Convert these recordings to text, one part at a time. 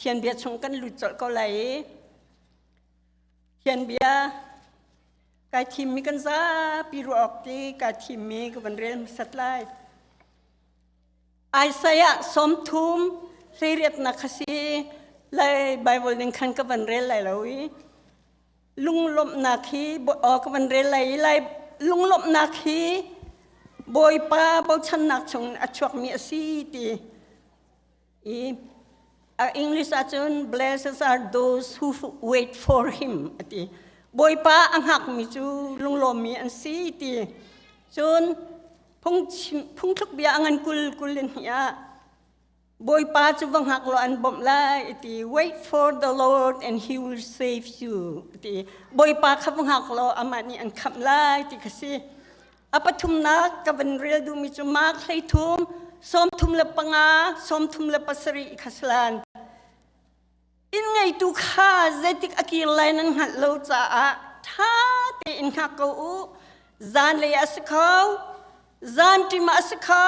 Pathian bia chung kan lut colh ko lai i Pathian bia kai thimmi kan zapi ruah awk ti kai thimmi ka van rel hmasat lai. Isaiah 30 hleiriatnak kha si lai Bible ning khan ka van rel lai lo i lunglawmhnak hi ka van rel lai i lai lunglawmhnak hi Bawipa bochannak chung a chuakmi a si ti i English ahcun blessed are those who wait for him ati. Bawipa a hngakmi cu lunglawmmi an si ti. Cun phungthluk bia a ngan kul kul in hi ah Bawipa cu va hngak law an bawmh lai ati. Wait for the Lord and he will save you ati. Bawipa kha va hngak law amah nih an khamh lai ti kha si. A pathumnak ka van rel duhmi cu Mark 13, 35, 37 kha Inn ngeitu kha zeitik a kir lai nan hngalh lo caah ṭha tein hngak ko u. Zanlei ah a si kho, zanṭim ah a si kho,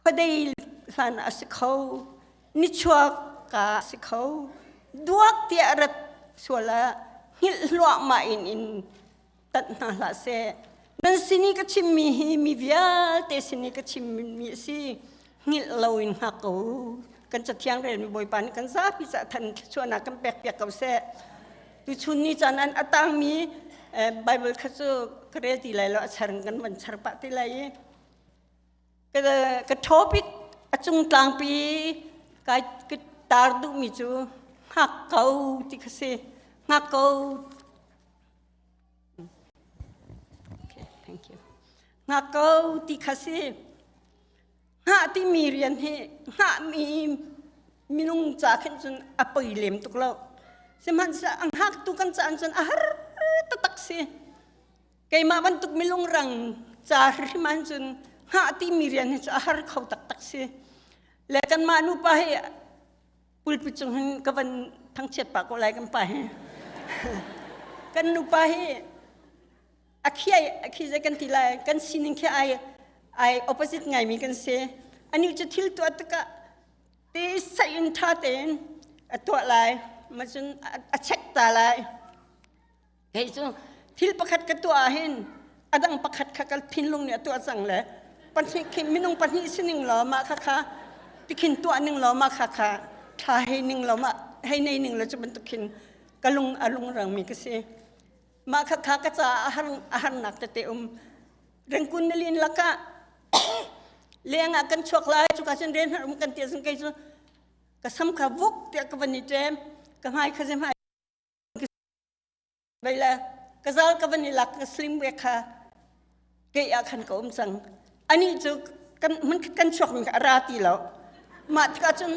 khuadei hlan ah a si kho, nichuak ka a si kho. Duak tiah rat sual ah hngilh hluahmah in in tanh hna hlah seh. Nan sin i ka chimmi hi mi vialte sin i ka chimmi a si. Hngilh loin hngak ko. Kan cathiang relmi Bawipa nih kan zapi ca than thluachuahnak kan pek piak ko seh. Tuchun ni caan an a tangmi Bible kha cu ka rel ti lai lo a char kan van char pah ti lai i ka topic a cung tlangpi kai ka tar duhmi cu hngak ko ti kha si hngak ko Okay, thank you. Hngak ko ti kha si. Hngah timi rian hi hngah mi minung ca khin cun a poi lem tuk lo. Sihmanhsehlaw a hngaktu kan caan cun a har taktak si. Keimah bantuk milung rang ca hrim an cun hngah timi rian hi cu a har kho taktak si. Le kanmah nupa hi pulpit cung hin ka van thangchiat pah ko lai kan pa hi kan nupa hi a khiai a khi zei kan ti lai kan sining khi ai ai opposite ngaimi kan si ani cu thil tuah tikah te sai in tha tein a tuah lai ma cun a check ta lai Kei cu thil pakhat ka tuah ahhin a dang pakhat kha ka thinlung nih a tuah cang le pahnih khi minung pahnih si ning law mah kha kha tikhin tuah ning law mah kha kha thla hei ning law mah hei nei ning law cu bantuk khin ka lung a lungrang mi ka si. Mah kha kha ka caah a har a harnak tete um. Rengkun nilin lakah leng ah kan chuak lai cuka cun rian har um kan ti ahcun kei cu ka sam kha vuk tiah ka van i ṭem ka hmai kha hmai Vei le ka zal ka van i lak ka slim ve kha kei ah khan ka um cang. Anih cu kan mun kan chuak mi a ra ti lo. Mah tikah cun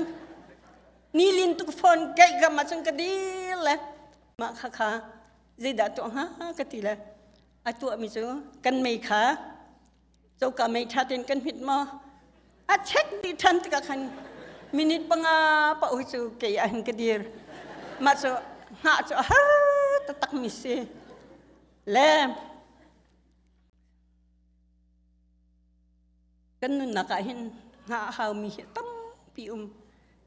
nilin tuk phone keih gam ah cun ka dil le mah kha kha zeidah tuah hnga ka ti le a tuah mi cu kan mei kha coka mei ṭha tein kan hmit maw a check dih ṭhan tikah khan minute panga pa ui cu kei ah hin ka dir mah cu hngah cu a har taktak mi si le kan nunnak ah hin hngah a haumi hi tampi um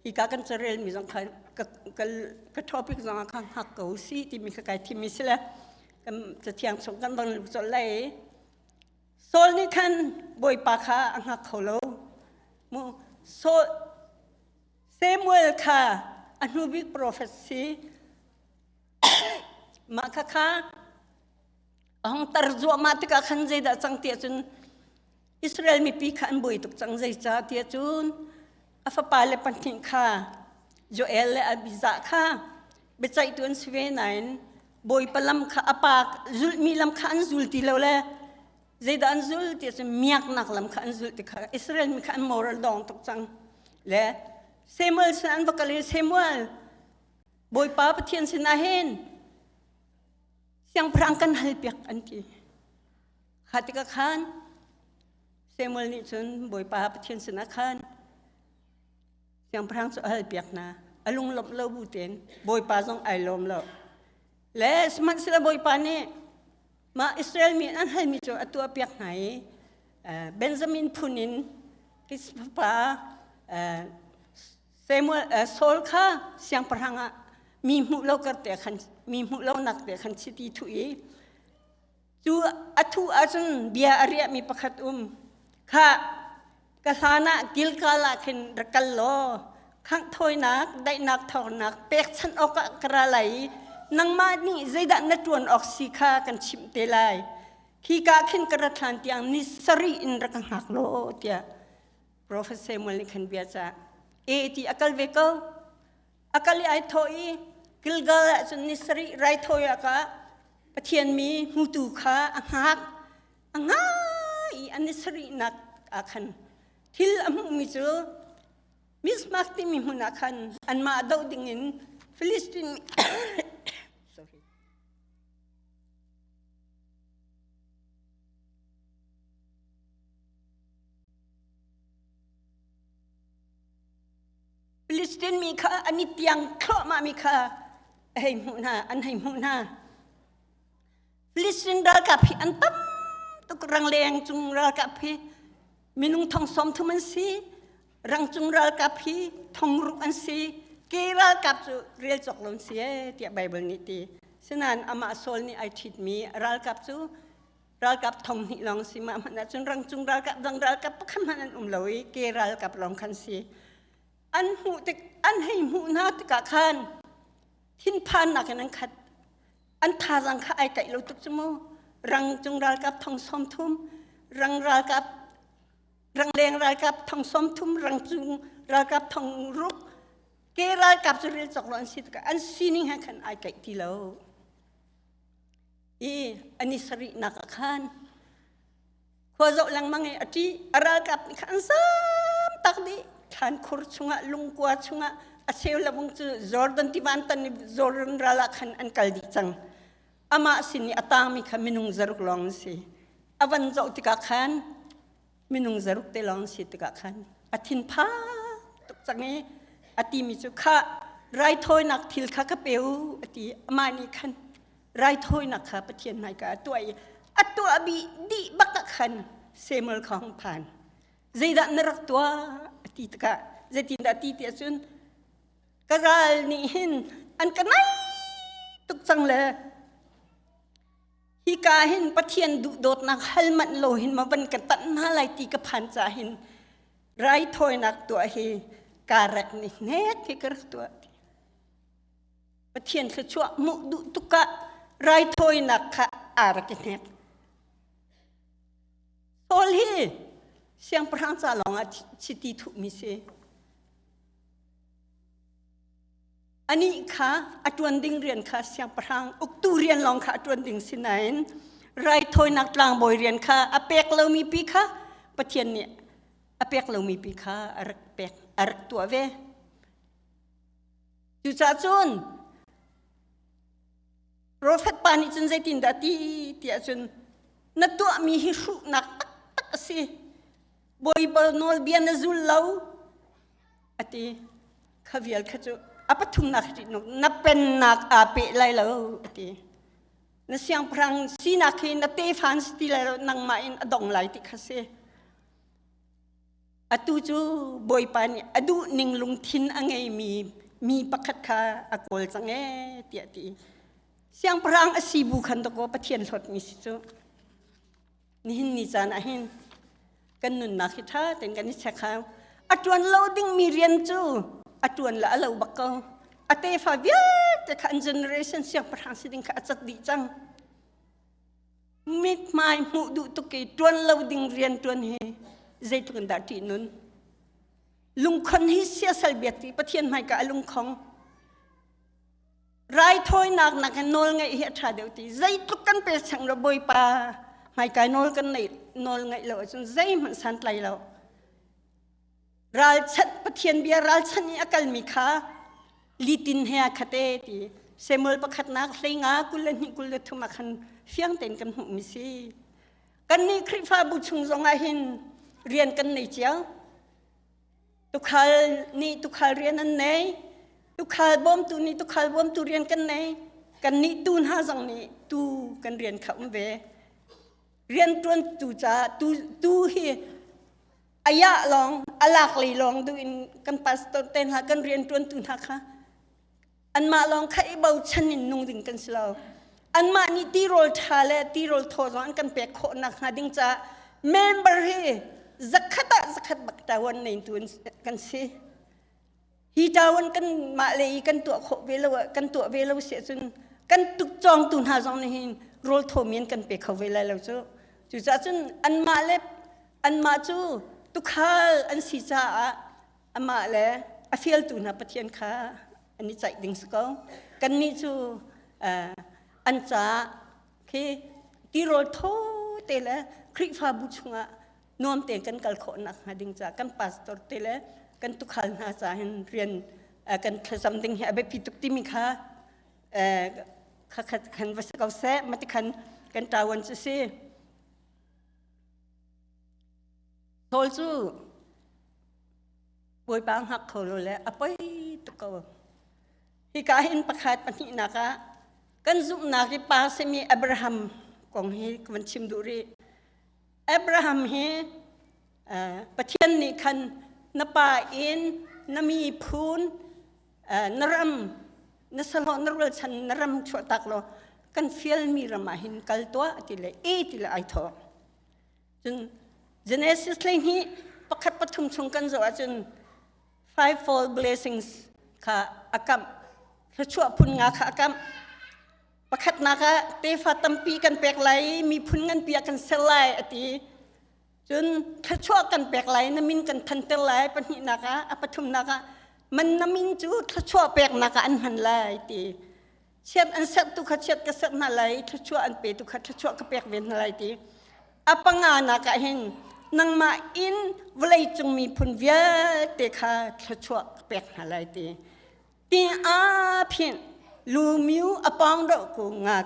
hika kan carel mi zong kha ka, ka, ka topic zong ah kha hngak ko si timi kha kai thim mi si le kan cathiang chung kan bang lu colh lai Saul nih khan Bawipa kha a hngak kho lo. Mu Saul Samuel kha a hnu bik profet si. Mah kha kha a hung tar zuahmah tikah khan zeidah cang ti ahcun Israel mipi kha an buai tuk cang zeicah ti ahcun a fapale pahnih kha Joel le Abijah kha biaceihtu an si ve nain Bawipa lam kha a pa zulhmi lam kha an zul ti lo le zeidah an zul ti cun miaknak lam kha an zul ti kha Israel mi kha an moral dong tuk cang le Samuel sin an va kal i Samuel Bawipa Pathian sinah hin siangpahrang kan halpiak an ti kha tikah khan Samuel nih cun Bawipa Pathian sinah khan Siangpahrang cu a halpiak hna. A lunglawmh lo bu tein Bawipa zong ai lawm lo. Le sihmanhsehlaw Bawipa nih mah Israel mi an halmi cu a tuahpiak hna i Benjamin phun in Kis fapa Samuel Saul kha siangpahrang ah mi hmuh lo kar te khan mi hmuh lo nak te khan chiti thuh i cu a thuh ahcun bia a riahmi pakhat um kha ka hlan ah Gilgal ah khin rak kal law khangh thawinak daihnak thawngnak pekchanh awkah ka ra lai i nangmah nih zeidah na ṭuan awk si kha kan chimh te lai khika khin ka rat hlan tiang ni sarih in rak ka hngak law tiah Prophet Samuel nih khan bia cah e ti a kal ve ko a kal i ai thawh i Gilgal ah cun ni sarih raithawi ah ka Pathian mi hmutu kha a hngak a hngak i an ni sarihnak ah khan thil a hmuhmi cu Mizpah timi hmun ah khan anmah doh dingin Philistine sorry Palestine mi kha an i tiang thluahmah mi kha a hei hmuh hna an hei hmuh hna Palestine ralkap hi an tam tuk rangleng cung ralkap hi minung thong sawm thum an si rangcung ralkap hi thong ruk an si ke ralkap cu rel cawk lo an si e tiah Bible nih ti sinain amah Saul nih ai ṭhitmi ralkap cu ralkap thong hnih lawng si mah hmanh ahcun rangcung ralkap dang ralkap pakhat hmanh an um lo i ke ralkap lawng khan si an hmuh tik an hei hmuh hna tikah khan thinphannak in an khat an thazaang kha ai kaih lo tuk cu mu rangcung ralkap thong sawm thum rang ralkap rangleng ralkap thong sawm thum rangcung ralkap thong ruk ke ralkap cu rel cawk lo an si tikah an sining he khan ai kaih ti lo i an i sarihnak ah khan khua zoh lengmang i a ṭih a ralkap nih khan an zam tak dih thlan khur chungah lungkua chungah a cheu lebang cu Jordan tivan tan i Jordan ral ah khan an kal dih cang amah sin i a tangmi kha minung zaruk lawng an si a van zoh tikah khan minung zaruk te lawng si tikah khan a thinphang tuk cang i a timi cu kha raithawinak thil kha ka pe u a ti amah nih khan raithawinak kha Pathian hmaika a tuah i a tuah bih dih bak ah khan Samuel kha hung phan zeidah na rak tuah a ti tikah zeitindah ti ti ahcun ka ral nih hin an ka nai tuk cang le Hika hin Pathian duhdawtnak hal manh lo hin ma van ka tanh hna lai ti ka phan ca hin raithawinak tuah hi kaa rek ni hnek hi ka rak tuah. Pathian thluachuah hmuh duh tuk ah raithawinak kha aa rak i hnek. Saul hi siangpahrang ca lawngah chiti thuhmi si. Anih kha a ṭuan ding rian kha siangpahrang uktu rian lawng kha a ṭuan ding si nain raithawinak tlangbawi rian kha a pek lomi pi kha Pathian nih a pek lomi pi kha a rak pek a rak tuah ve. Cucaah cun profet pa nih cun zeitindah ti tiah cun na tuahmi hi hruhnak taktak a si. Bawipa nawlbia na zul lo a ti kha vial kha cu a pathumnak hi na pennak aa peh lai lo a ti na siangpahrang sinak hi na tefa an si ti lai lo nangmah in a dong lai ti kha si atu cu bawipa nih a duh ning lungthin a ngeimi mi pakhat kha a kawl cang ee tiah ti siangpahrang a si bu khan dakaw pathian hlawtmi si cu Nihin ni caan ah hin kan nunnak hi ṭha tein kan i check hau. A ṭuan lo dingmi rian cu a ṭuan le a lo bak ko. A tefa vialte kha an generation siangpahrang si ding kha a cat dih cang. Mithmai hmuh duh tuk i ṭuan lo ding rian ṭuan hi zeitluk in dah ṭih nun. Lungkhon hi siasal biak ti Pathian hmaika a lungkhong. Raithawinak nakin nawl ngeih hi a ṭha deuh ti zeitluk kan pe chang lo Bawipa hmaikai nawl kan neih nawl ngeih lo ahcun zeihmanh santlai lo. Ralchanh Pathian bia ralchanh i a kalmi kha litin he a khate ti Samuel pakhatnak hleinga 22 23 ah khan fiang tein kan hmuhmi si. Kannih Khrihfabu chung zongah hin rian kan nei cio. Tukhal nih tukhal rian an nei. Tukhal bawmtu nih tukhal bawmtu rian kan nei. Kannih tu hna zong nih tu kan rian kha um ve. Rian ṭuantu caah tu, tu hi Ayah lawng, a lak lei lawng duh in kan pastor te hna, kan rianṭuantu hna kha anmah lawng kha i bochan in nung ding kan si lo. Anmah nih tirawl ṭha le tirawl thaw zong an kan pek khawh nakhnga ding caah member hi zakhat ah zakhat bak ṭawan neitu kan si. Hi ṭawan kan mah le i kan tuah khawh ve lo kan tuah ve lo si ahcun kan tukcawngtu hna zong nih hin rawl thaw mi an kan pe kho ve lai lo cu. Cucaah cun anmah le anmah cu tukhal an si caah amah le a fialtu hna Pathian kha an i ceih ding si ko. Kannih cu an caah khi tirawl thaw te le Khrihfabu chungah nuam tein kan kal khawh nakhnga ding caah kan pastor te le kan tukhal hna caah hin rian kan thlacam ding hi a biapi tuk timi kha kha khan va si ko seh mati khan kan ṭawan cu si. Saul cu Bawipa hngak kho lo le a poi tuk ko. Hika hin pakhat pahnihnak ah kan zumhnak i pa simi Abraham kong hi ka van chim duh rih. Abraham hi Pathian nih khan na pa in na miphun na ram na sahlawh na rualchan na ram chuahtak law kan fialmi ram ah hin kal tuah ti le e ti le ai thawh. Cun Genesis 12 pakhat pathum chung kan zoh ahcun fivefold blessings kha a kamh. Thluachuah phun nga kha a kamh. Pakhatnak ah tefa tampi kan pek lai, miphun nganpi ah kan ser lai a ti. Cun thluachuah kan pek lai, na min kan thanter lai pahnihnak ah, a pathumnak ah man na min cu thluachuah peknak ah an hman lai ti. Chiat an serhtu kha chiat ka serh hna lai, thluachuah an petu kha thluachuah ka pek ve hna lai ti. A panganak ah hin nangmah in vawleicung miphun vialte kha thluachuah ka pek hna lai ti. Ti a phin lu miu a pawng do ku nga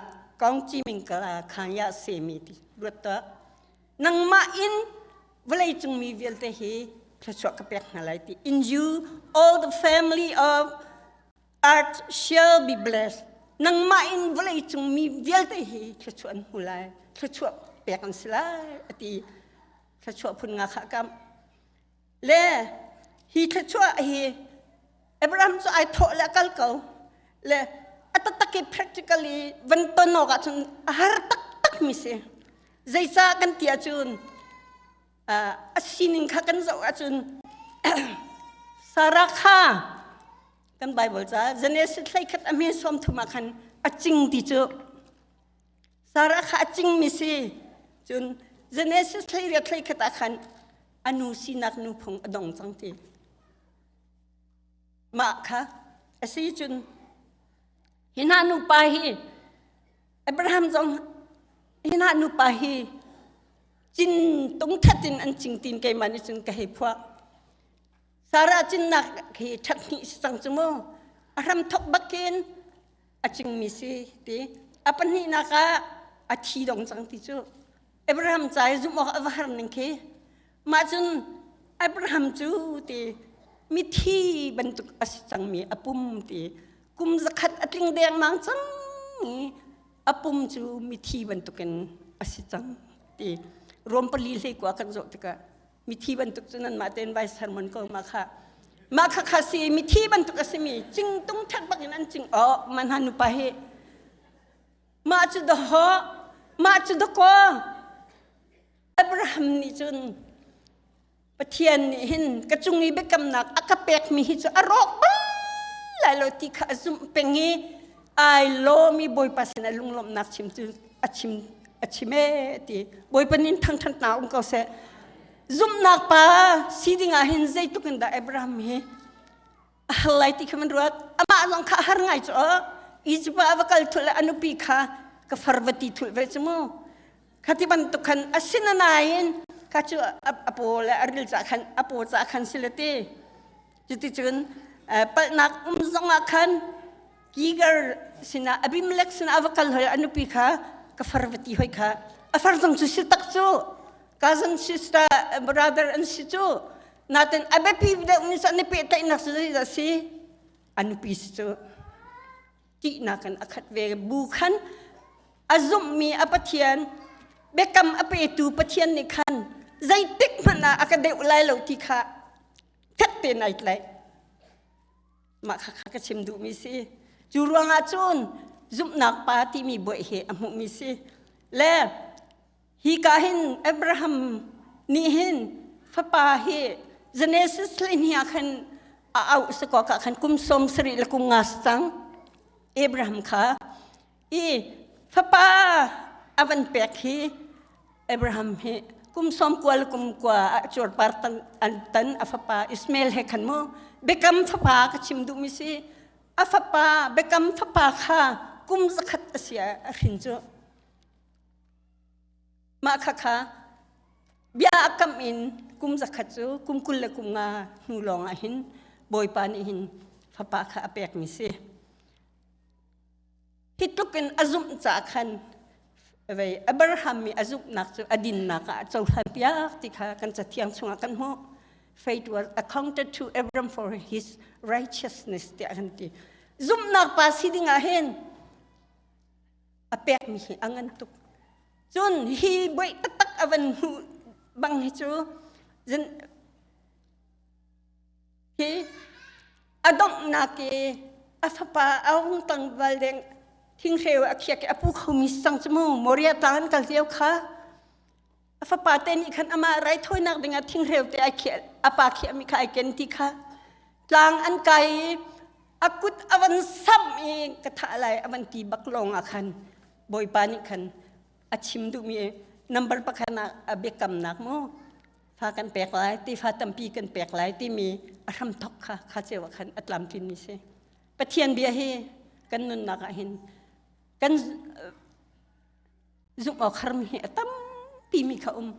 kong chi ming kala khan ya se mi ti ruat ta. Nangmah in vawleicung mi vialte hi thluachuah ka pek hna lai ti. In you all the family of earth shall be blessed. Nangmah in vawleicung mi vialte hi thluachuah an hmu lai. Thluachuah pek an si lai a ti. Thluachuah phun nga kha kam. Le hi thluachuah hi Abraham cu ai thawh le a kal ko. Le a taktak i practically van ton awk ahcun a har taktak mi si. Zeicah kan ti ahcun a sining kha kan zoh ahcun Sarah kha kan Bible ca Genesis 31 a hme 30 ah khan a cing ti cu Sarah kha a cingmi si cun Genesis 18 31 ah khan a nu sinak nuphung a dong cang ti mah kha a si cun hi hna nupa hi Abraham zong hi hna nupa hi cin tung that in an cing tin keimah nih cun ka hei phuah Sarah cinnak hi ṭhat hnih si cang cu mu. A hram thok bakin a cingmi si ti. A pahnihnak ah a thi dong cang ti cu. Abraham ca i zumh awk a va har ning khi. Mah cun Abraham cu ti mithi bantuk a si cangmi a pum ti kum zakhat a tling dengmang cang i a pum cu mithi bantukin a si cang ti. Rom pali hlei kua kan zoh tikah mithi bantuk cu nanmah tein vai sermon ko ma kha mah kha kha si mithi bantuk a simi cingtung thak bak in an cing oh man han nupa hi mah cu daho mah cu dakaw Abraham nih cun Pathian nih hin ka cung i biakamnak a ka pekmi hi cu a rawk bal lai lo ti kha a zumh peng i ai lawm i Bawipa sin a lunglawmhnak chim cu a chim a chim ee ti Bawipa nin thangthatnak um ko seh zumhnak pa si ding ah hin zeitluk in dah Abraham hi a har lai ti kha man ruat amah zong kha a har ngai cu Egypt ah a va kal thul le a nupi kha ka far va ti thul ve cu mu khati bantuk khan asinain kha cu a paw le a ril ca khan a paw ca khan si le ti cuticun palhnak um zong ah khan Giger sinah Abimelech sinah a va kal hoi a nupi kha ka far va ti hoi kha a far zong cu si tak cu cousin sister brother an si cu natin a biapi deuh ni cu an i pehtlaihnak cu zeidah si a nupi si cu ṭihnak in a khat ve bu khan a zumhmi a Pathian biakam a petu Pathian nih khan. Zeitik hmanh ah a ka deuh lai lo ti kha fek tein ai tlaih. Mah kha ka chim duhmi si. Cu ruangah cun zumhnak pa timi buaih hi a hmuhmi si. Le hi ka hin Abraham nih hin fapa hi Genesis hleihnih ah khan a auh si ko ka khan kum 70 le kum nga cang Abraham kha i fapa a van pek hi Abraham hi kum 90 le kum kua a cuarpar tan an tan a fapa Ismael he khan mu biakam fapa ka chim duhmi si a fapa biakam fapa kha kum zakhat a si a hrin cu. Mah khakha bia a kam in kum zakhat cu kum 20 le kum nga hnu lawng ah hin Bawipa nih hin fapa kha a pekmi si. Hi tluk in a zumh caah khan vei Abraham mi a zumhnak cu a dinnak ah a cohlan piak ti kha kan cathiang chungah kan hmuh. Faith was accounted to Abraham for his righteousness tiah kan ti. Zumhnak pa si ding ah hin a pekmi hi a ngan tuk. Cun hi buai taktak a van hmuh bang hi cu hi a donghnak i a fapa a hung tlangval deng thinghreu a khiak i a pu khomi sang cu mu Moria tlang an kal lio kha a fapa te nih khan amah raithawinak dingah thinghreu te ai khiah a pa khiahmi kha ai ken ti kha tlang an kai i a kut a van samh i ka thah lai a van ti bak lawng ah khan Bawipa nih khan a chim duhmi number pakhat ah a biakamnak mu fa kan pek lai tefa tampi kan pek lai timi a hramthok kha kha ceu ah khan a tlamtlinmi si. Pathian bia hi kan nunnak ah hin kan zumh awk harmi hi a tampi mi kha um.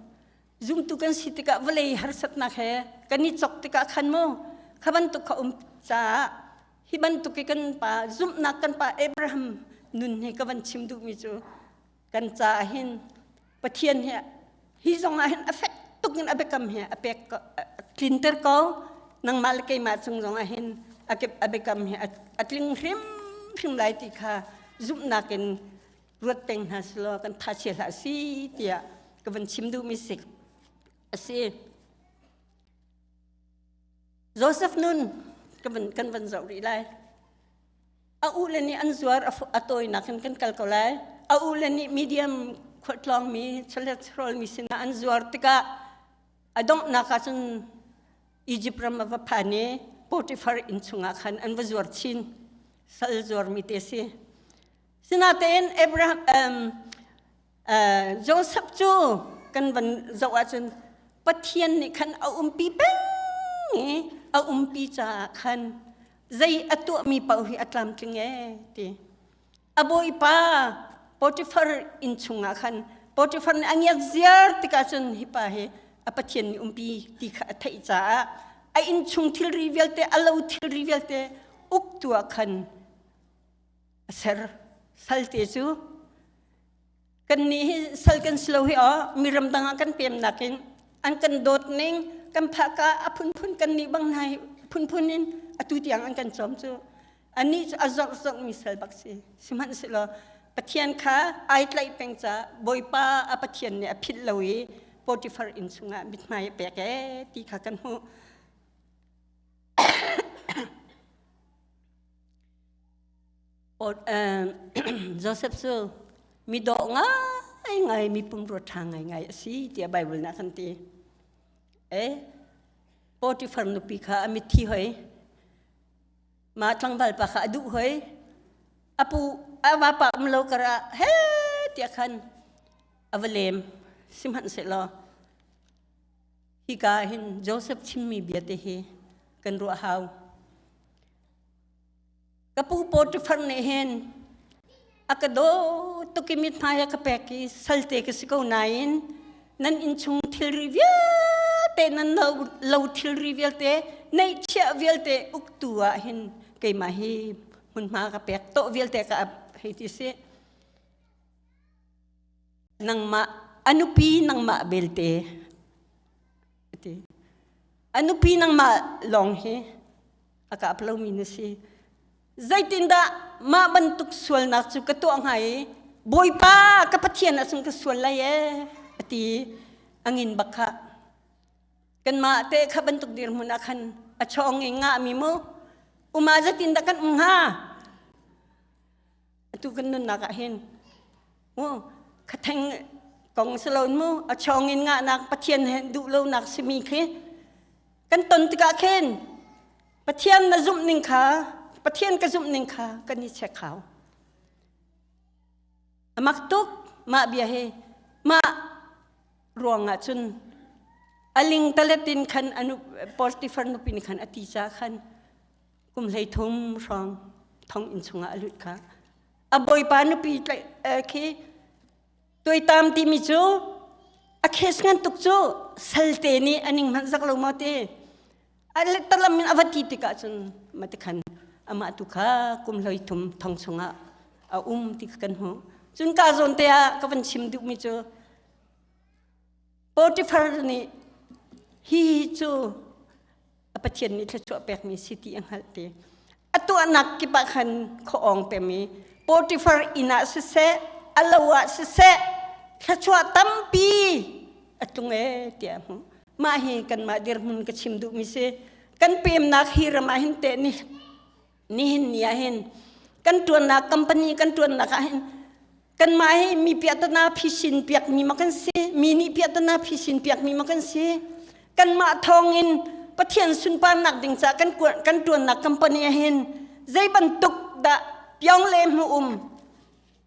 Zumtu kan si tikah vawlei harsatnak he kan i chok tikah khan mu kha bantuk kha um caah hi bantuk i kan pa zumhnak kan pa Abraham nun hi ka van chim duhmi cu kan caah hin Pathian hi hi zong ah hin a fek tuk in a biakam hi a pek tlinter ko. Nangmah le keimah cung zong ah hin a biakam hi a tling hrim hrim lai ti kha zumhnak in ruat peng hna selaw kan tha chia hlah si tiah ka van chim duhmi si a si. Joseph nun kan van zoh rih lai. A u le nih an zuar a tawinak in kan kal ko lai. A u le nih medium khualtlawngmi chawlet mi sinah an zuar tikah a donghnak ah cun Egypt ram a va phan i Potiphar inn chungah khan an va zuar chin. Sal zuarmi te si. Sinain Abraham Joseph cu kan van zoh ahcun Pathian nih khan a umpi peng i a umpi caah khan zei a tuahmi paoh hi a tlamtling ee ti. A bawipa Potiphar inn chungah khan Potiphar nih a ngiat ziar tikah cun hi pa hi a Pathian nih umpi ti kha a theih caah a innchung thilri vialte a lo thilri vialte uktu ah khan a ser. Salte cu kannih hi sal kan si lo hi aw mi ramdang ah kan pemnak in an kan dawt ning kan phahka a phunphun kan nih bang hna hi phunphun in atu tiang an kan cawm cu anih cu a zorh zorh mi sal bak si. Sihmanhsehlaw Pathian kha ai tlaih peng ca Bawipa a Pathian nih a philh lo i Potifar inn chungah mithmai a pek ee ti kha kan hmuh. Joseph cu mi dawh ngaingai, mi pumrua ṭha ngaingai a si tiah Baibal nih a kan ti. E, Potifar nupi kha a mitthi hoi. Mah tlangval pa kha a duh hoi. A pu a vapa um lo karah he tiah khan a va lem. Sihmanhsehlaw hika hin Joseph chimmi bia te hi kan ruah hau. Ka pu Potifar nih hin a ka daw tuk i mithmai a ka pek i salte ka si ko nain nan innchung thilri vialte nan lo thilri vialte neihchiah vialte uktu ah hin keimah hi hmunhma ka pek tawh vialte ka ap hei ti si. Nangmah a nupi nangmah belte ati a nupi nangmah lawng hi a kap lomi na si. Zeitindah mah bantuk sualnak cu ka tuah hnga i Bawipa ka Pathian ahcun ka sual lai ee a ti. A ngin bak khah. Kanmah te kha bantuk dirhmun ah khan a chawng i ngahmi mu uma zatin dah kan um hnga? Atu kan nunnak ah hin mu khatheng kong si lo mu a chawng in ngahnak Pathian he duh lonak simi khi kan ton tikah khin Pathian na zumh ning kha Pathian ka zumh ning kha kan i check hau. A mak tuk mah bia hi mah ruangah cun a ling talet in khan anu Potiphar nupi nih khan a ti ca khan kum 13 hrawng thong inn chungah a lut kha a bawipa nupi khi tuaitam timi cu a khes ngan tuk cu salte nih a ning hmanh zak lo maw ti a talam in a va ti tikah cun matikhan amah tu kha kum 13 thong chungah a um ti kan hmuh cun ka zawn te ah ka van chim duhmi cu Potiphar nih hi cu a Pathian nih thluachuah pekmi si ti a hngalh ti a tuahnak kip ah khan khuaawng pemi Potiphar inn ah siseh a lo ah siseh thluachuah tampi a tlung ee tiah a hmuh mah hi kanmah dirhmun ka chim duhmi si kan pemnak hi ram ah hin teh ni nihin ni ah hin kan ṭuannak company kan ṭuannak ah hin kanmah hi mi piahtana phisin piakmi ma kan si mi nih piahtana phisin piakmi ma kan si kanmah thawngin Pathian sunparnak ding ca kan kan ṭuannak company ah hin zei bantuk dah piong le hmu um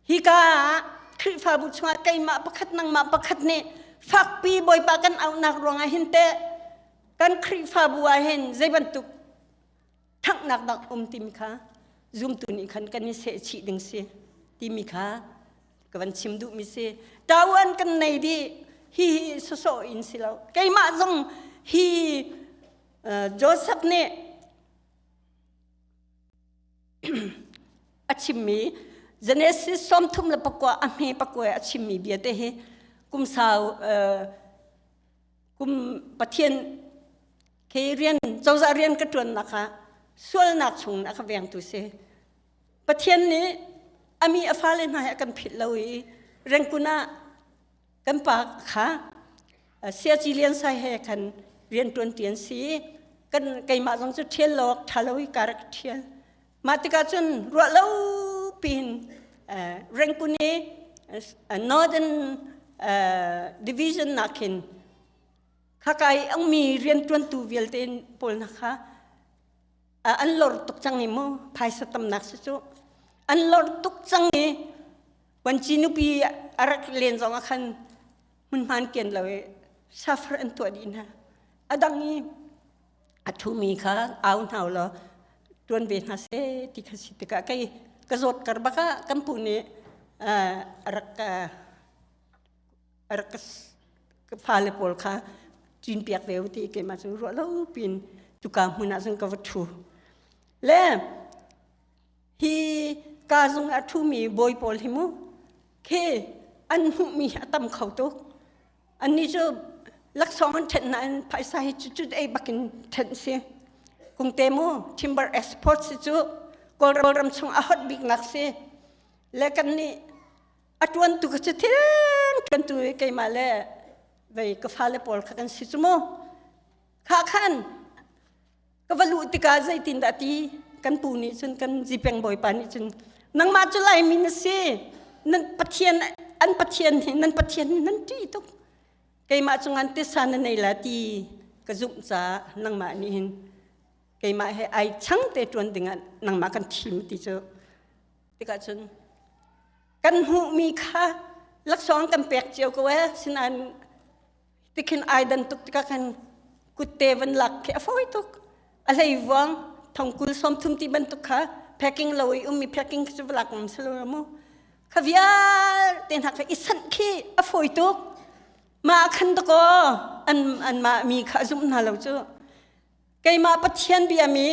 hika ah Khrihfabu chungah keimah pakhat nangmah pakhat nih fakpi Bawipa kan auhnak ruangah hin teh kan Khrihfabu ah hin zei bantuk ṭhanghnak dah um timi kha zumtu nih khan kan i sehchih ding si timi kha ka van chim duhmi si. Ṭawan kan nei dih hi hi sawsawh in si lo. Keimah zong hi Joseph nih a chimmi Genesis 39 a hme pakua a chimmi bia te hi kum sau kum Pathian Khi rian cozah rian ka ṭuannak ah sualnak chung a ka vengtu si. Pathian nih a mi a fale hna he a kan philh lo i Rengkun ah kan pa kha Siaci Lian Sai he khan rian ṭuanṭi an si. Kan keimah zong cu ṭhial lo awk ṭha lo i ka rak ṭhial. Mah tikah cun ruah lo piin Rengkun i Northern Division nak khin Khaka i ummi rianṭuantu vialte pawl hna kha an lor tuk cang i mu phaisa tamnak si cu an lor tuk cang i Wanci nupi a rak len zong ah khan hmunhman kian lo i suffer an tuah dih hna. A dang i a ṭhumi kha au hna u law ṭuan ve hna seh ti kha si tikah kei ka zawt kar bak ah kan pu nih a rak a rak ka fale pawl kha cinpiak ve u ti keimah cu ruah lo pin cuka hmun ah cun ka va ṭhu le hi ka zung a ṭhumi bawi pawl hi mu khi an hmuhmi a tam kho tuk annih cu laksawng an ṭhenh nain phaisa hi cu cu ei bakin ṭhenh si kungte mu timber export si cu kawlram chung a hot biknak si le kan nih a ṭuantu ka cu thil ṭuantu i keimah le vei ka fale pawl kha kan si cu mu kha khan ka va luh tikah zeitindah ti kan pu nih cun kan zipeng bawipa nih cun nangmah cu Laimi na si nan pathian an pathian hi nan pathian hi nan ṭih tuk keimah cungan tisa na nei la ti ka zumh caah nangmah nih hin keimah he ai chang te ṭuan dingah nangmah kan thim ti cu tikah cun kan hmuhmi kha laksawng kan pek cio ko ee sinain tikhin ai dan tuk tikah khan kutte van lak khi a fawi tuk a hlei vuang thongkul 30 ti bantuk kha packing lo i ummi packing khi cu va lak ngam si lo mu kha vialte hna kha i sanh khi a fawi tuk mah khan dakaw an anmah mi kha a zumh hna lo cu Keimah Pathian biami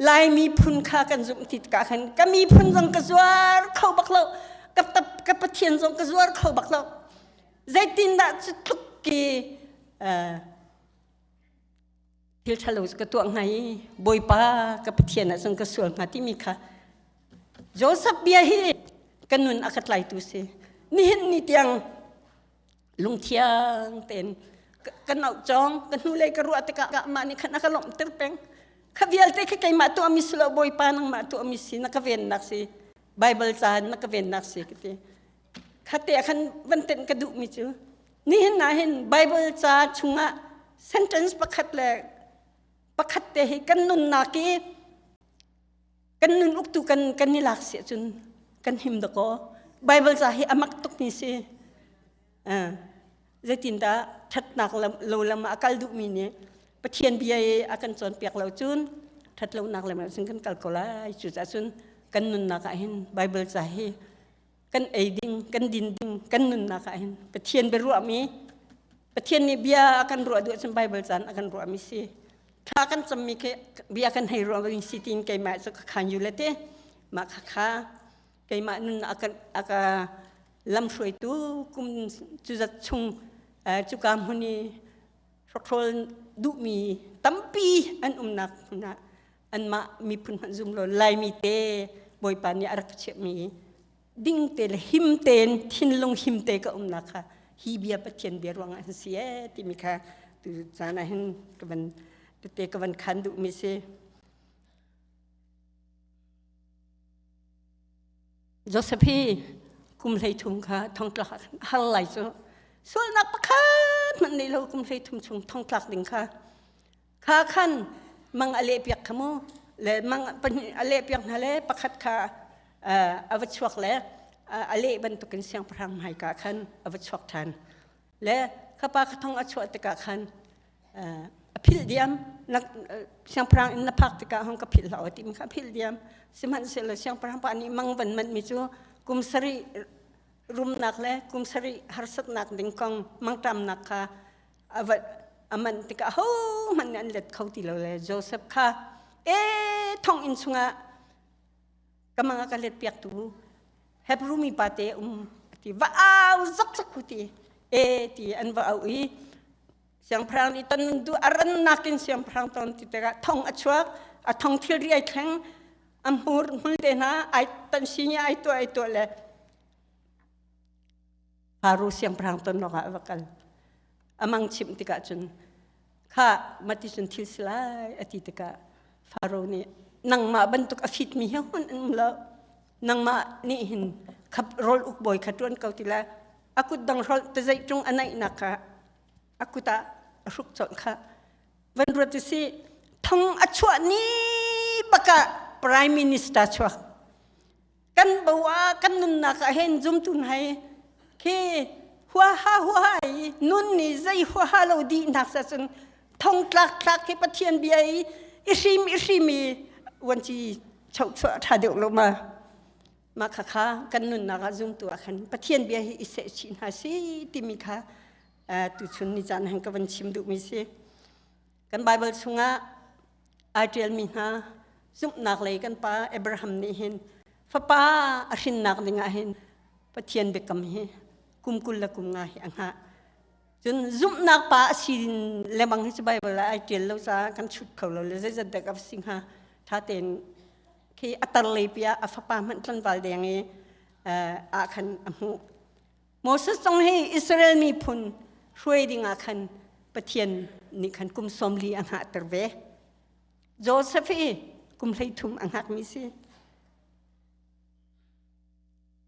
Laimi phun kha kan zumh ti tikah khan ka miphun zong ka zuar kho bak lo ka, ka Pathian zong ka zuar kho bak lo zeitindah cu tluk ki thil ṭhalo ka tuah hnga i Bawipa ka Pathian ah cun ka sual hnga timi kha Joseph bia hi ka nun a ka tlaitu si nihin ni tiang lungthiang tein. Ka nauh cawng, ka hnulei ka ruah tikah mah nih khan a ka lawmhter peng. Kha vialte kha keimah tuahmi si lo Bawipa nangmah tuahmi si na ka vennak si. Bible ca na ka vennak si ka ti. Khate ah khan van tenh ka duhmi cu nihin ah hin Bible ca chungah sentence pakhat le pakhat te hi kan nunnak i kan nun uktu kan kan i lak si ahcun kan him dakaw Bible ca hi a mak tukmi si. Zeitindah ṭhatnak lo lam ah a kal duhmi nih Pathian bia i a kan cawnpiak lo cun ṭhat lonak lam ah cun kan kal ko lai. Cucaah cun kan nunnak ah hin Bible ca hi kan ei ding, kan din ding, kan nunnak ah hin Pathian biaruahmi Pathian nih bia a kan ruah duh ahcun Bible caan a kan ruahmi si. Thla kan cammi khi bia kan hei ruahmi si tiin keimah cu ka khan yu le te mah kha kha keimah nun a ka a ka lamhruaitu kum cuzat chung cuka hmun i hrokhrawl duhmi tampi an umnak hmun ah anmah miphun hmanh zum lo Laimi te Bawipa nih a rak chiahmi ding te le him tein thinlung him te ka umnak kha hi bia Pathian bia ruangah an si ee timi kha tu caan ah hin ka van tete ka van khan duhmi si. Joseph hi kum 13 kha thongtlak ah khan a har lai cu. Sualnak pakhat hmanh nei lo kum 13 chung thongtlak ding kha. Kha khan mang a lehpiak kha mu. Le mang pahnih a lehpiak hna le pakhat kha a va chuak le a leh bantukin siangpahrang hmaika khan a va chuak ṭhan. Le kha pa kha thong a chuah tikah khan a philh diam siangpahrang inn na phak tikah hong ka philh hlah ti mi kha a philh diam sihmanhsehlaw siangpahrang pa nih mang van manh mi cu kum sarih rumnak le kum sarih harsatnak ding kong mangṭamnak kha a va a manh tikah hohmanh nih an let kho ti lo le Joseph kha e thonginn chungah ka mang a ka let piaktu Hebrew mi pa te um ti va au zok zok hu ti e ti an va au i siangpahrang nih ton du a rannak in siangpahrang ton ti tikah thong a chuak a thong thilri ai thleng a hmur hmul te hna ai tan si ai tuah ai tuah le Faro siangpahrang ton awkah a va kal amang chimh tikah cun kha mati cun thil si lai a ti tikah Faro nih nangmah bantuk a fitmi hi hun an um lo nangmah nih hin khap rawl uk bawi kha ṭuan ko ti le a kut dang hrolh tazeih ṭung a naihnak kha a kut ah a hruk colh kha van ruat u si thong a chuah ni bakah prime minister chuak kan bo ah kan nunnak ah hin zumtu hna hi khi huaha huaha i nun nih zei huaha lo dihnak sa cun thong tlak tlak khi Pathian bia i i hrim i hrim i uanci chochuah ṭha deuh lo ma mah kha kha kan nunnak ah zumtu ah khan Pathian bia hi i seh chih hna si timi kha tuchun ni caan han ka van chim duhmi si kan Bible chungah ai ṭialmi hna zumhnak lei kan pa Abraham nih hin fapa a hrinnak dingah hin Pathian biakam hi kum 20 le kum nga hi a hngah. Cun zumhnak pa a si lemang hi cu Bible ah ai ṭial lo caah kan chut kho lo le zeizat dek a si hnga ṭha tein khi a tar lei pi ah a fapa hmanh tlanval deng i ah khan a hmuh. Moses zong hi Israel miphun hruai dingah khan Pathian nih khan kum 40 a hngahter ve. Joseph hi kum 33 a hngakmi si.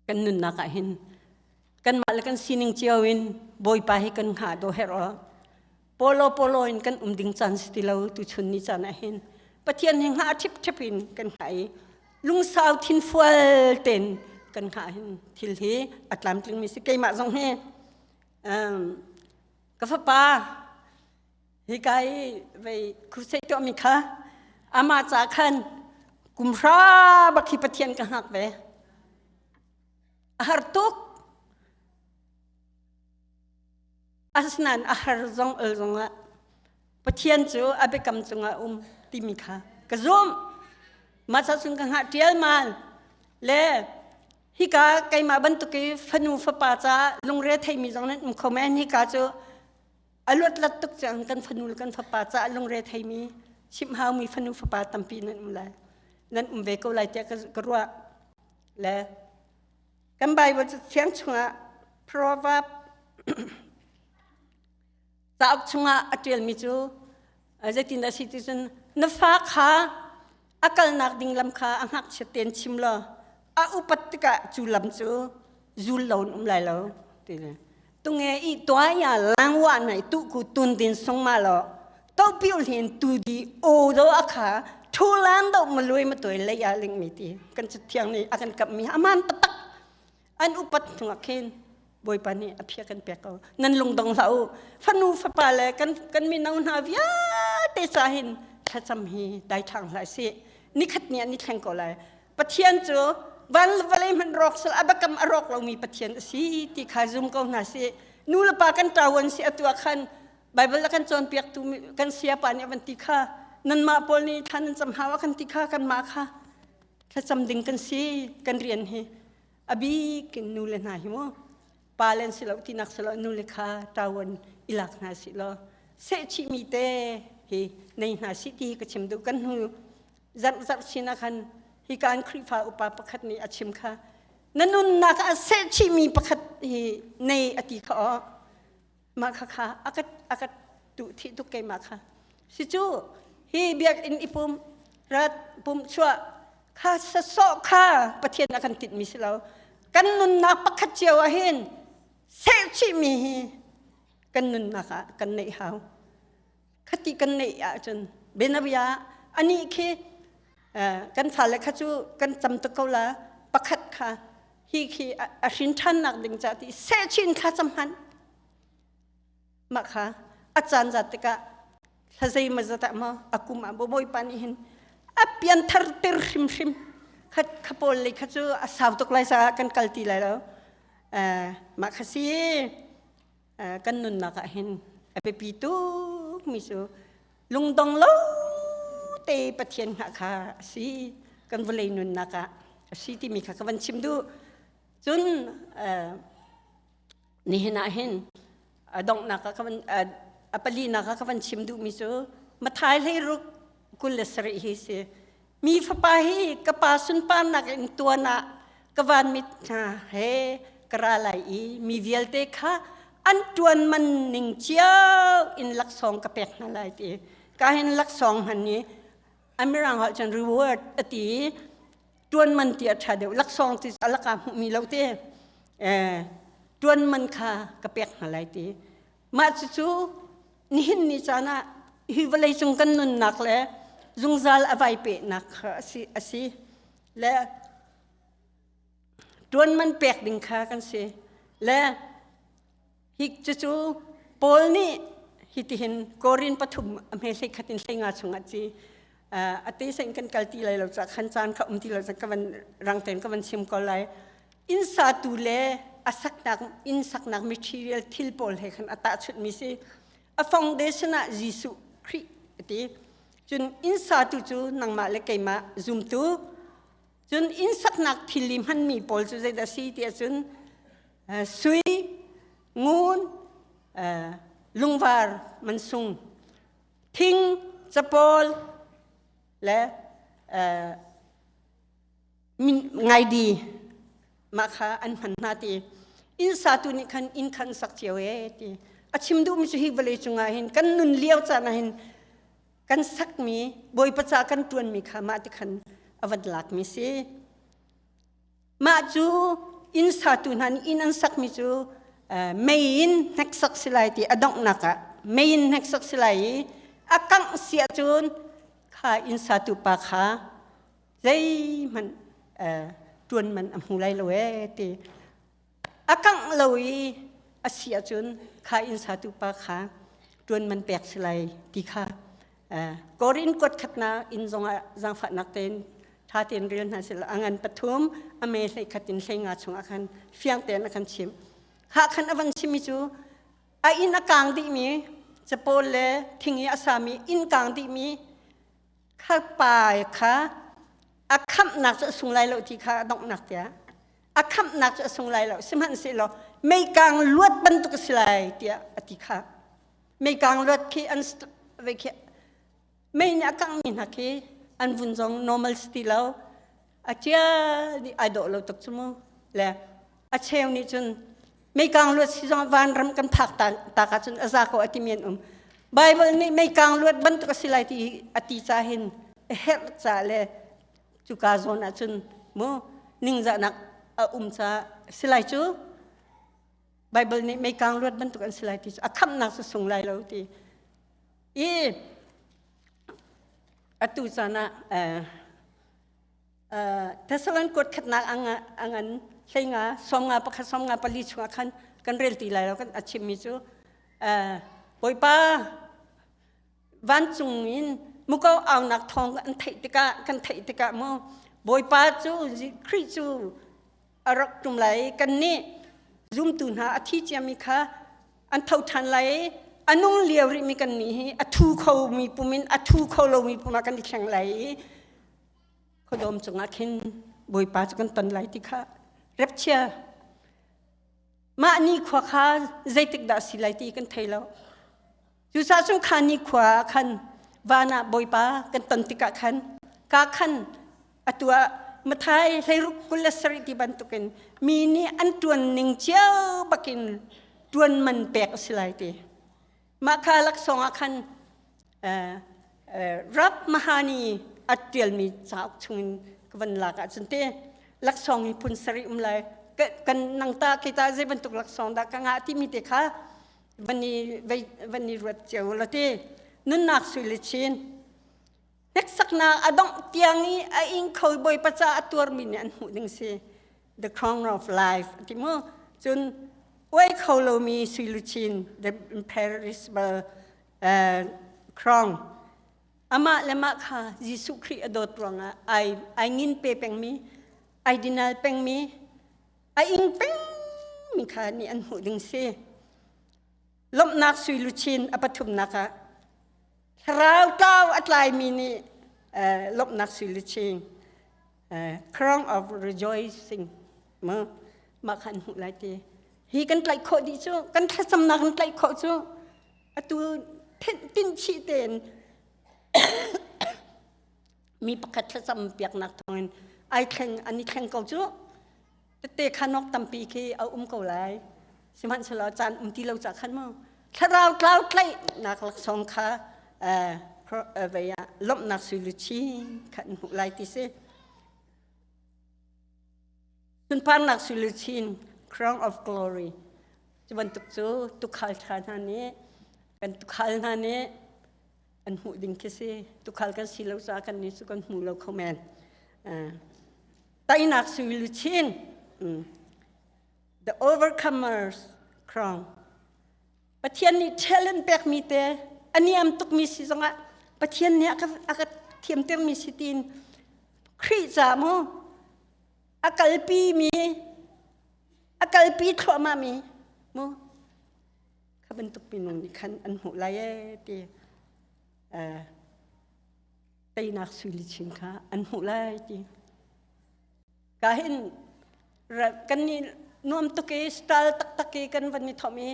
Kan nunnak ah hin kanmah le kan sining cio in Bawipa hi kan hngah do herh aw. Polo polo in kan um ding caan si ti lo tuchun ni caan ah hin Pathian hi hngah ṭhipṭhep in kan hngah i lungsau thinfual tein kan hngah hin thil hi a tlamtlingmi si keimah zong hi ka fapa hika i vei crusade tuahmi kha amah ca khan kum hra bak hi Pathian ka hngak ve a har tuk Asinain a har zong ol zongah Pathian cu a biakam cungah um timi kha ka zumh. Mah ca cun ka hngah ṭialmal le hika keimah bantuk i fanu fapa ca lungre theimi zong nan um kho men hika cu a luatlat tuk cang kan fanu le kan fapa ca lungre theimi chimh haumi fanu fapa tampi nan um lai nan um ve ko lai tiah ka ruah le Kan Bible cathiang chungah Proverb. Cauk chungah a ṭialmi cu zeitin a si ti cun na fa kha a kalnak ding lam kha a ngakchiat tein chim law a upat tikah cu lam cu zul lo in um lai lo ti le tunge i tua ya lang wa nai tu ku tun din song ma lo to piu hin tu di o do a kha thu lan do ma lui ma toi le ya ling mi ti kan chu thiang ni a kan kap mi aman tatak an upat hnuah khin Bawipa nih a phia kan pek ko. Nan lungdong hlah u. Fanu fapa le kan kan mino hna vialte ca hin thlacam hi daithlang hlah sih. Nikhat ni ah ni thleng ko lai. Pathian cu van le vawlei hmanh rawk sal a biakam a rawk lomi Pathian a si ti kha zum ko hna sih. Nu le pa kan ṭawan si atu ah khan Bible a kan cawnpiaktu kan siapa nih a van ti kha nanmah pawl nih thla nan cam hau a kan ti kha kanmah kha thlacam ding kan si kan rian hi a bik in nu le hna hi mu pa len si lo tinak si lo nu le kha ṭawan i lak hna si law sehchih mi te hi nei hna si ti ka chim duh kan hnu zarh zarh sin ah khan hi kan Khrihfa upa pakhat nih a chim kha na nunnak ah sehchih mi pakhat hi nei a ti kha aw mah kha kha a ka a ka tuh thih tuk keimah kha si cu hi biakinn i pum rat pum chuah kha sasawh kha Pathian a kan tinhmi si lo kan nunnak pakhat cio ah hin sehchihmi hi kan nunnak ah kan neih hau khati kan neih ahcun bianabia anih khi kan fale kha cu kan cam tuk ko la pakhat kha hi khi a hrin ṭhannak ding ca ti sehchin kha cam hmanh mah kha a caan zat tikah thla zei zat ah maw a kum ah bawipa nih hin a pianthar ter hrimhrim kha kha pawl lei kha cu a sau tuk lai caah kan kal ti lai lo mah kha si kan nunnak ah hin a biapi tuk mi cu lungdong lo te Pathian hngah kha a si kan vawlei nunnak ah a si timi kha ka van chim duh cun nihin ah hin a donghnak ah ka van a palinak ah ka van chim duhmi cu Mathai 16 27 hi si Mi fapa hi ka pa sunparnak in tuan ah ka van mit hna he ka ra lai i mi vialte kha an ṭuan man ning cio in laksawng ka pek hna lai ti. Ka hin laksawng hman ni a mirang holh cun reward a ti i ṭuan man ti a ṭha deuh laksawng ti a laka hmuhmi lo ti. Eh, ṭuan man kha ka pek hna lai ti. Mah cucu nihin ni caan ah hi vawleicung kan nunnak le zungzal a vai pehnak kha a si, a si. Le ṭuan man pek ding kha kan si. Le hi cucu Paul nih hitihin Korin pathum a hme hlei khat in hlei nga chungah ci a te sen kan kal ti lai lo ca khan caan kha um ti lo ca ka van rang tein ka van chim ko lai. Inn satu le a saknak inn saknak material thil pawl he khan a tahchunhmi si. A foundation ah Jesuh Khrih a ti. Cun inn satu cu nangmah le keimah zumtu. Cun inn saknak thil i hmanmi pawl cu zeidah si ti ahcun sui, ngun, lungvar mansung, thing, capawl le ngaidi mah kha an hman hna ti inn satu nih khan inn khan sak cio e ti a chim duhmi cu hi vawlei cungah hin kan nun lio caan ah hin kan sakmi bawipa ca kan ṭuanmi kha mah ti khan a van lakmi si mah cu inn satu hna nih inn an sakmi cu mei in hneksak si lai ti a donghnak ah mei in hneksak si lai i a kangh si ahcun kha inn satu pa kha zeihmanh ṭuan man a hmu lai lo ee ti a kangh lo i a si ahcun kha inn satu pa kha ṭuan man pek si lai ti kha Korin kuat khatnak inn zongah zaangfahnak tein ṭha tein rel hna sila a ngan pathum a me hlei khat in hlei nga chungah khan fiang tein a kan chimh kha khan a van chimmi cu a inn a kaang dihmi capawl le thing i a sami inn kaang dihmi kha pa kha a khamhnak cu a sung lai lo ti kha a donghnak tiah a khamhnak cu a sung lai lo sihmanhsehlaw meikang luat bantuk a si lai tiah a ti kha meikang luat khi an ve khi mei nih a kanghmi hna khi an vun zong normal si ti lo a cia dih ai dawh lo tuk cu mu le a cheu nih cun. Meikang luat si zong vanram kan phak ta, ta ka cun a za ko a timi an um. Bible nih meikang luat bantuk a si lai ti a ti ca hin a herh ca le cuka zawn ahcun mu ningzahnak a um ca si lai cu Bible nih meikang luat bantuk an si lai ti cu a khamhnak cu sung lai lo ti. I atu caan ah Thessalon kuat khatnak a ngan hleinga sawmnga pakhat sawmnga pali chungah khan kan rel ti lai lo kan a chimmi cu Bawipa vancung in muko aunak thawng an theih tikah kan theih tikah mu Bawipa cu Khrih cu a rak ṭum lai kannih zumtu hna a thi ciami kha an tho ṭhan lai i a nung lio rihmi kannih hi a thu khomi pum in a thu kho lomi pum ah kan i thleng lai i khuadawm cungah khin Bawipa cu kan ton lai ti kha repchia mah ni khua kha zeitik dah si lai ti kan thei lo Cucaah cun kha nikhua ah khan van ah Bawipa kan ton tikah khan ka khan atu ah Mathai hleiruk 27 ti bantukin mi nih an ṭuan ning cio bakin ṭuan man pek a si lai ti. Mah kha laksawng ah khan Rab Mahani a ṭialmi cauk chungin ka van lak ahcun te laksawng hi phun sarih um lai kan nang ta ke ta zei bantuk laksawng dah ka ngah timi te kha van i van i ruat cio la ti nunnak sui le chin hneksaknak a dongh tiang i a ing kho bawipa ca a tuarmi nih an hmuh ding si the crown of life ti mu cun uai kho lomi sui luchin the imperishable uh, crown amah le mah kha Jesuh Khrih a dawt ruangah ai ai ngin pe pengmi ai dinal pengmi A ing pengmi kha nih an hmuh ding si. Lawmhnak sui luchin a pathumnak ah thlarau tlau a tlaimi nih lawmhnak sui luchin crown of rejoicing mu mah kha an hmuh lai ti. Hi kan tlaih khawh dih cu kan thlacamnak kan tlaih khawh cu atu tin chih tein mi pakhat thlacam piaknak thawngin ai thleng an i thleng ko cu tete khanok tampi khi a um ko lai sihmanhsehlaw caan um ti lo ca khan mu thlarau tlau tlaihnak laksawng kha vei ah lawmhnak sui luchin kha an hmuh lai ti si sunparnak sui luchin crown of glory cu bantuk cu tukhal ṭha hna nih kan tukhal hna nih an hmuh ding khi si tukhal kan si lo caah kan nih cu kan hmu lo kho men teinak sui luchin the overcomers crown Pathian nih talent pekmi te a niam tukmi si zongah Pathian nih a ka thiamtermi si tiin Khrih ca mu a kalpi mi a kalpi thluahmah mi mu Kha bantuk minung nih khan an hmuh lai ee ti teinak sui luchin kha an hmuh lai ti. Ka hin kan nih nuam tuk i style taktak i kan van i thom i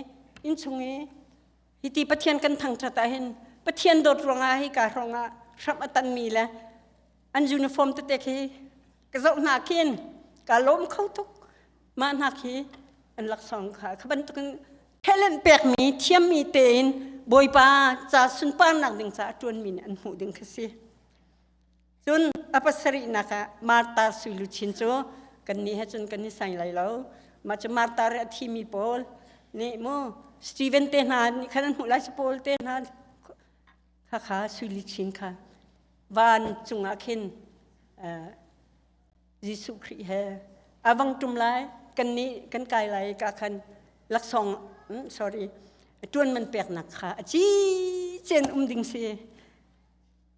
innchung i hiti Pathian kan thangṭhat ah hin Pathian dawt ruangah hi ka hrawng ah hramh a tanmi le an uniform tete khi ka zoh hna khin ka lawm kho tuk mah hna khi an laksawng kha kha bantukin talent pekmi thiammi tein Bawipa ca sunparnak ding caah ṭuanmi nih an hmuh ding kha si. Cun a pasarihnak ah Martha sui luchin cu kannih he cun kan i sai lai lo. Mah cu Martha re a thimi pawl nih mu Stephen te hna nih khan an hmuh lai si Paul te hna kha kha sui luchin kha van cungah khin Jesuh Khrih he a vang ṭum lai kan nih kan kai lai ka khan laksawng sorry ṭuan man peknak kha a ci cen um ding si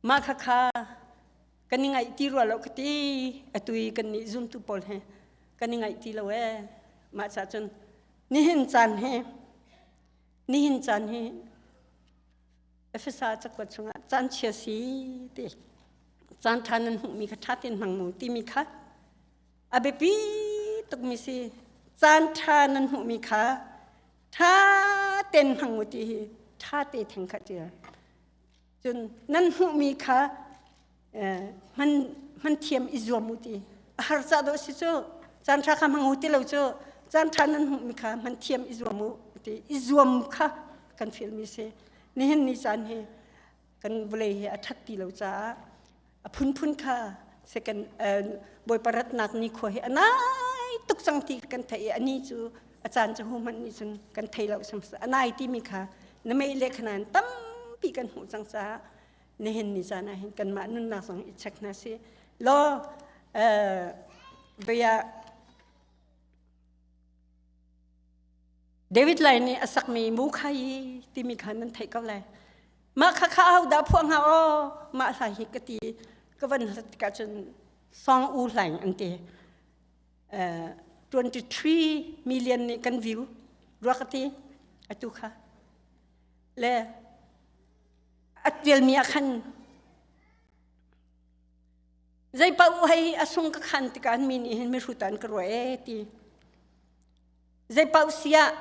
mah kha kha kan i ngaih ti rua lo ka ti atu i kan nih zumtu pawl he kan i ngaih ti lo ee mah ca cun nihin caan hi nihin caan hi Efesa cakuat chungah caan chia si ti caan ṭha nan hmuhmi kha ṭha tein hmang mu timi kha a biapi tukmi si caan ṭha nan hmuhmi kha ṭha tein hmang mu ti hi ṭha te theng kha ṭial cun nan hmuhmi kha hman hman thiam i zuam u ti a har ca dawh si cu caan ṭha kha hmang u ti lo cu. Caan ṭha nan hmuhmi kha hman thiam i zuam u ti i zuam kha kan fialmi si. Nihin ni caan hi kan vawlei hi a ṭhat ti lo caah a phunphun kha second Bawipa ratnak nikhua hi a nai tuk cang ti kan theih i ani cu a caan cu hu hmanh nih cun kan thei lo a nai timi kha na mei le khanan tampi kan hmuh cang caah nihin ni caan ah hin kanmah nunnak zong i check hna si law bia David Lai nih a sakmi mu khai timi kha nan theih ko lai. Mah kha kha aho dah phuah hnga aw mah hla hi ka ti ka van hlat tikah cun song u hlaing an ti. 23 million nih kan view rua ka ti atu kha. Le a tialmi ah khan zei paoh hei a sung ka khan tikah mi nih hin mihrut an ka ruah ee ti. Zeipaoh siah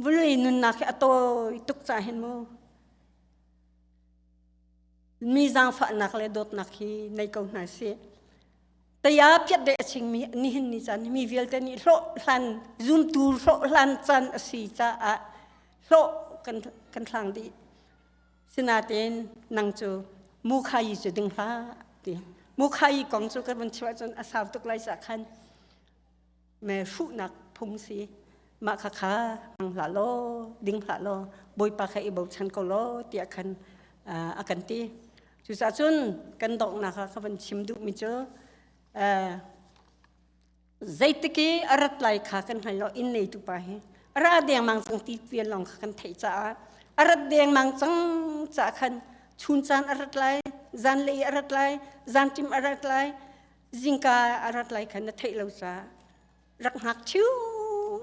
vulei nunnak hi a tawi tuk ca hin mu mi zaangfahnak le dawtnak hi nei ko hna sih. Taya piat de a chingmi nihin ni caan mi vialte nih hlawh hlan zumtu hlawh hlan caan a si caah hlawh kan kan hlang dih. Sinain nang cu mu kha yi cu ding hlah ti. Mu kha yi kong cu kan vun chim ahcun a sau tuk lai ca khan me hruhnak phung si mah kha kha hmang hlah law ding hlah law bawipa kha i bochan ko law tiah khan a kan ti cucaah cun kan donghnak ah ka van chim duhmi cu zeitik i a rat lai kha kan hngal lo inn neitu pa hi a ra dengmang cang ti pian lawng kha kan theih caah a rat dengmang cang caah khan chun caan a rat lai zanlei a rat lai zanṭim a rat lai Zingka a rat lai khan na theih lo caah rak hngak ṭhiu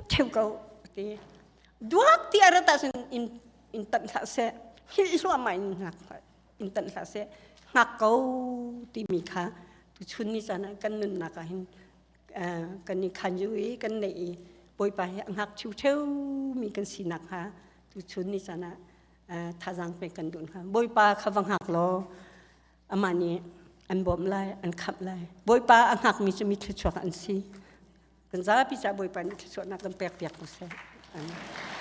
ṭheu ko a ti. Duak ti a rat ahcun in in tanh hlah seh, hngilh hluahmah in hngak in tanh hlah seh, hngak ko timi kha tuchun ni caan ah kan nunnak ah hin kan i khan yu i kan neih i Bawipa hi a hngak ṭhiu ṭheu mi kan sinak hnga tuchun ni caan ah thazaang pek kan duh hna. Bawipa kha va hngak law amah nih an bawmh lai an khamh lai bawipa a hngakmi cu mi thluachuak an si kan zapi ca bawipa nih thluachuahnak kan pek piak ko seh. Amen.